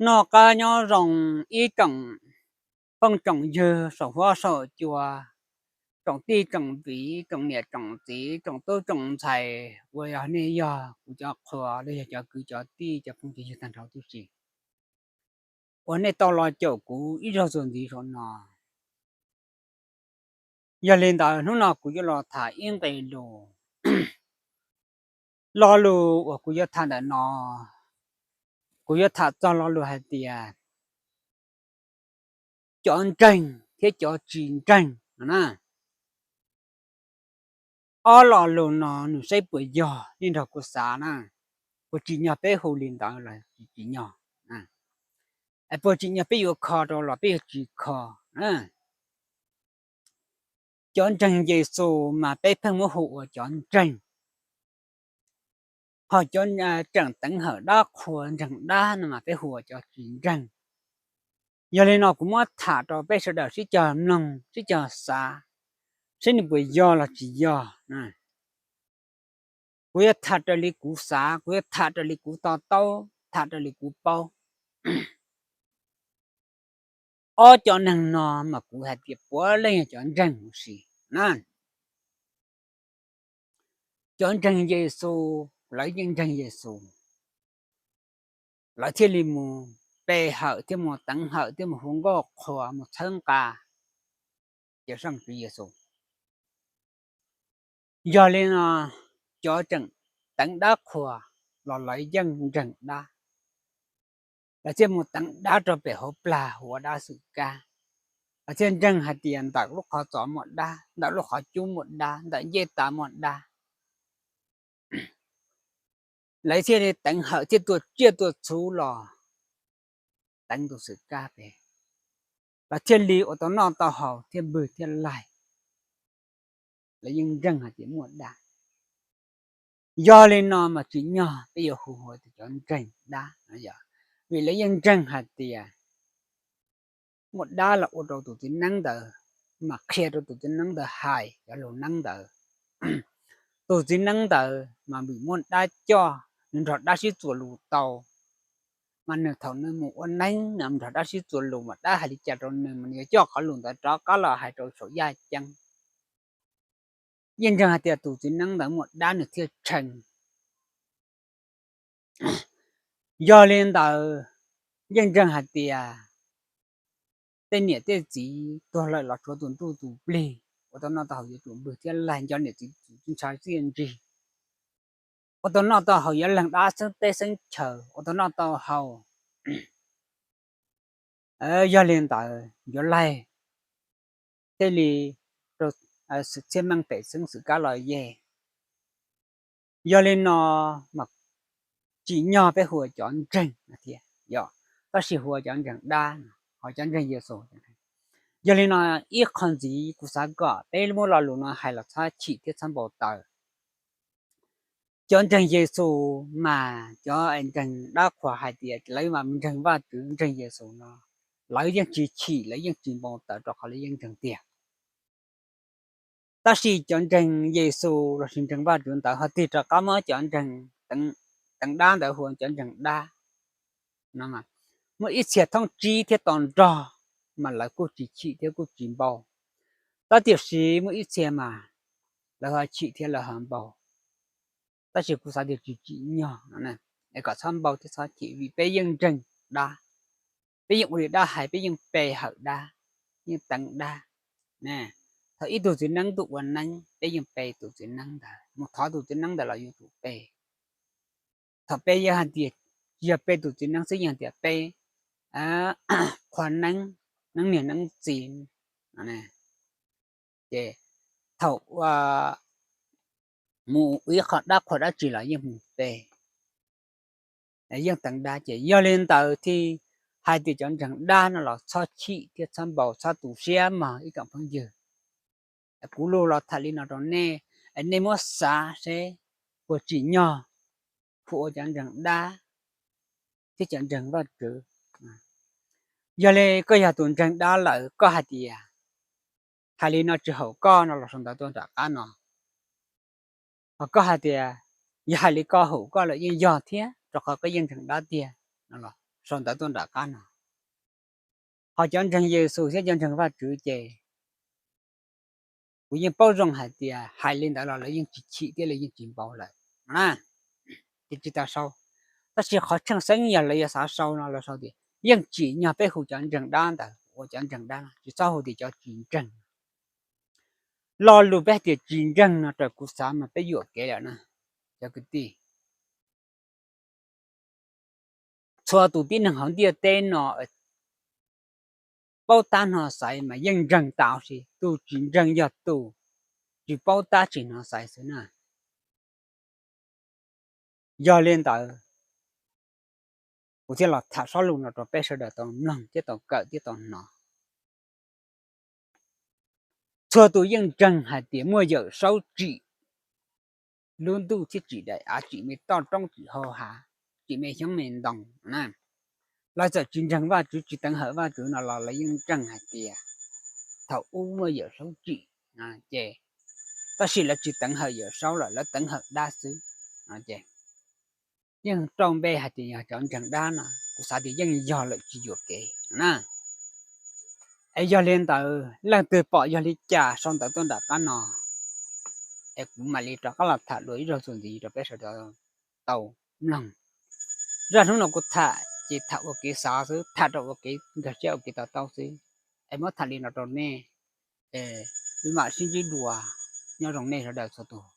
Noj qab nyob zoo ib tsoom phooj tsoom ywg saum huab saum cua, tsoom tij tsoom viv, tsoom niam tsoom txiv, tsoom tub tsoom ntxhais uas yog nej yog kuv cov qhua los yog cov kwv cov tij cov phooj cov ywg tag nrho tib si uas nej tau los caum kuv ib zaug txuas ntxiv saum no. Yog li ntawd hnub no kuv yuav los tham ib nqe lus. Lo lus uas kuv yuav tham ntawm no, kuv yuav tham txog lo lus hais tias cov ntseeg thiab cov tsis ntseeg no na. Ob lo lus no nws saib puas yog li nrog kuv xav na, puas tsim nyog peb hu li ntawd los tsis tsim nyog, puas tsim nyog peb yuav kho rau los peb yuav tsis kho. Cov ntseeg Yexus mas peb pheej muab hu ua cov ntseeg, ho cov tseem teev hawm dab qhua ntseeg dab no mas peb hu ua cov tsis ntseeg. Yog li no kuv muab tham rau peb sawv daws sib cog mloog sib cog xav, saib nws puas yog los tsis yog. Kuv yuav tham raws li kuv xav, kuv yuav tham raws li kuv to taub, tham raws li kuv paub. Ob cov neeg no mas kuv hais tias puav leej yog cov ntseeg huv si na. Cov ntseeg Yexus, lawv yeej ntseeg Yexus, lawv thiaj li mus pe hawm thiab mus teev hawm thiab mus hu nkauj qhuas mus txhawb nqa cov seej Tswv Yexus. Yog li no, cov tseem teev dab qhuas los lawv yeej ntseeg dab. Lawv thiaj mus teev dab rau pem hauv plag ua dab xwm kab. Lawv thiaj ntseeg hais tias ntawm lub qhov txos muaj dab, ntawm lub qhov cub muaj dab, ntawm ncej tas muaj dab. Lawv thiaj li teev hawm thiaj tuaj tsiaj tuaj txhuv los teev tus xwm kab pem, lawv thiaj li ua tau noj tau haus thiaj npwg thiaj laig. Lawv yeej ntseeg hais tias muaj dab. Yog li no mas tsim nyog peb yuav hu ua tias cov ntseeg dab, vim lawv yeej ntseeg hais tias muaj dab los ua rau tus txiv neeb ntawd mas qhia rau tus txiv neeb ntawd hais cov lus neeb ntawd. Tus txiv neeb ntawd mas vim muaj dab coj, nws nrog dab sib txuas lus tau, mas nws thaum nws mus ua neeb nws nrog dab sib txuas lus mas dab hais li cas rau nws mas nws yuav coj qhov lus ntawd rov qab los hais rau saum yaj ceeb. Yeej ntseeg hais tias tus txiv neeb ntawd muaj dab nws thiaj tshee. Yog li ntawd, yeej ntseeg hais tias tej niam tej txiv tuag lawm los tshuav tus ntuj tus plig, ua tau noj tau haus yuav tsum npwg thiab laig, nco niam txiv tus txiv ntxhais txiaj ntsig, ua tau noj tau haus yuav leeg dab xeeb teb xeeb chaw, ua tau noj tau haus. Yog li ntawd yuav laig thiaj li rau txhiaj meej pem xeeb xwm kab los yeg. Yog li no mas tsim nyog peb hu ua cov ntseeg no thiab, tab sis hu ua cov ntseeg dab, ho cov ntseeg Yexus. Yog li no ib qho ntxiv kuv xav kom peb muab lo lus no hais los txhob chim thiab txhob npau taws. Cov ntseeg Yexus mas cov ntseeg dab qhuas hais tias lawv mas ntseeg Vajtswv ntseeg Yexus no, lawv yeej tsis chim lawv yeej tsis npau taws rau qhov lawv yeej ntseeg tiag. Tab sis cov ntseeg Yexus lossis ntseeg Vajtswv ntawd ho tig rov qab muab cov ntseeg teev dab ntawd hu ua cov ntseeg dab no, muaj ib txhia thoob tsib thiab to nrog, mas lawv kuj tsis chim thiab kuj tsis npau. Tab tiam sis muaj ib txhia mas lawv ho chim thiab lawv ho npau. Tab sis kuv xav tias tsis tsim nyog no, es kom txhob npau thiab txhob chim vim peb yeej ntseeg dab, peb yeej ua li dab hais, peb yeej pe hawm dab, yeej teev dab. Thaum ib tug txiv neeb tuaj ua neeb peb yeej pe tus txiv neeb ntawd, mus thov tus txiv neeb ntawd los yuav tsum pe. Thaum pe yog hais tias tsis yog pe tus txiv neeb xwb, yog tias pe qhua neeb, neeb niam neeb txiv, ces thaum mus ua ib qho dab qhuas dab tsi los yeej mus pe, yeej teev dab. Ces yog li ntawd thiaj hais tias cov ntseeg dab no los txhob chim thiab txhob npau, txhob tu siab mog ib tsoom phooj ywg. Kuv lug los tham li no rau nej, nej muab xav seb puas tsim nyog hu ua cov ntseeg dab thiab cov ntseeg Vajtswv. Yog li koj yog tus ntseeg dab lawm koj hais tias, hais li no tsis haum koj no los sau ntawv tuaj nram qab no. Ho koj hais tias, yog hais li koj haum koj lawm yeej yog thiab rau qhov koj yeej ntseeg dab tiag no los sau ntawv tuaj nram qab no. Ho cov ntseeg Yexus thiab cov ntseeg Vajtswv ces kuv yeej paub zoo hais tias hais li ntawd los lawv yeej tsis chim thiab lawv yeej tsis npau lawm na, ces tsis tas sau. Tab sis qhov tshwj xeeb yog lawv yuav xav sau no lawv sau tias yeej tsim nyog peb hu cov ntseeg dab ntawd ua cov ntseeg dab, tsis txhob hu tias cov tsis ntseeg. Lo lus peb tias tsis ntseeg no raws kuv xav mas peb yuam kev lawm na, cov kwv tij. Txhua tus tib neeg hauv ntiaj teb no paub tab hnov xaiv mas yeej ntseeg tau, tab sis tus tsis ntseeg yog tus tsis paub tab tsis hnov xaiv xwb na. Yog li ntawd, kuv thiaj los tham sob lus no rau peb sawv daws tau mloog thiab tau kawm thiab tau hnov. Txhua tus yeej ntseeg hais tias muaj Yawm Saub tsim lub ntuj thiab tsim daim av, tsim me toj roob tsim hau hav, tsim me xyoob me ntoo na. Lawv txawm tsis ntseeg Vajtswv tsis teev hawm Vajtswv no los lawv yeej ntseeg hais tias thaum ub muaj Yawm Saub tsim ces, tab sis lawv tsis teev hawm Yawm Saub lawm, lawv teev hawm dab xwb. Yeej rau npe hais tias yog cov ntseeg dab no, kuv xav tias yeej yog lawm tsis yuam kev na. Es yog li ntawd leej twg pom yog li cas sau ntawv tuaj nram qab no, es kuv mam li rov qab los tham dua ib zaug txuas ntxiv rau peb sawv daws tau mloog. Zaj hnub no kuv tham ces tham ua kev xav xwb, tham rau ua kev nkag siab ua kev to taub xwb. Es muab tham li no rau nej, es mam sib ntsib dua, nyob zoo nej sawv daws txhua tus.